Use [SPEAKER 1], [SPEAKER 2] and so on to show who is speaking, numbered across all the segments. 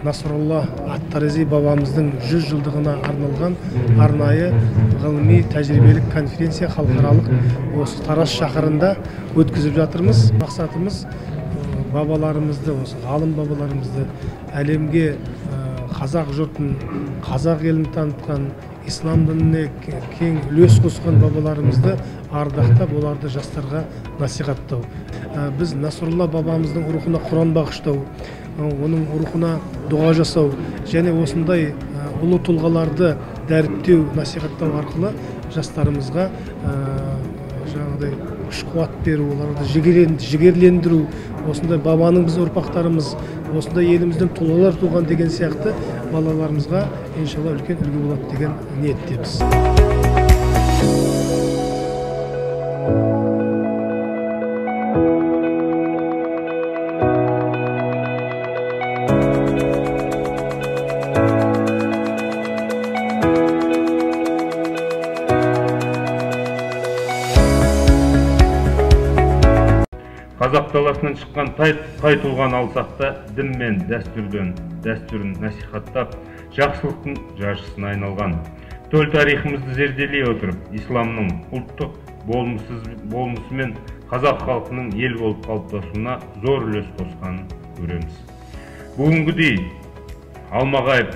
[SPEAKER 1] Насрулла ат-Тарази бабамыздың 100 жылдығына арналған арнайы ғылыми тәжірибелік конференция халықаралық осы Тараз шаһарында өткізіп жатырмыз. Мақсатымыз бабаларымызды, осы ғалым бабаларымызды әлемге қазақ жұртын, қазақ елін танытқан, ислам дініне кең үлес қосқан бабаларымызды ардақтап, оларды жастарға насихаттау. Біз Насрулла бабамыздың рухына Құран бағыштау, оның рухына дұға жасау және осындай ұлы тұлғаларды дәріптеу, насихаттау арқылы жастарымызға жаңағыдай күш қуат беру, оларды жігерлендіру, осындай бабаның біз ұрпақтарымыз, осындай елімізден тұлғалар туған деген сияқты балаларымызға иншалла үлкен үлгі болады деген ниеттеміз.
[SPEAKER 2] Қазақ даласынан шыққан тай тұлғаны алсақ та, дін мен дәстүрін насихаттап, жақсылықтың жаршысына айналған. Төл тарихымызды зерделей отырып, исламның ұлттық болмысымен қазақ халқының ел болып қалыптасуына зор үлес қосқанын көреміз. Бүгінгідей алмағайып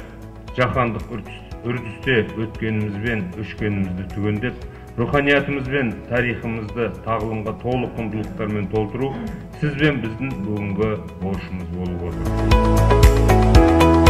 [SPEAKER 2] жаһандық үрдісте өткенімізбен өшкенімізді түгендеп, руханиятымыз бен тарихымызды тағылымға толы құндылықтармен толтыру сіз бен біздің бүгінгі борышымыз болып отыр.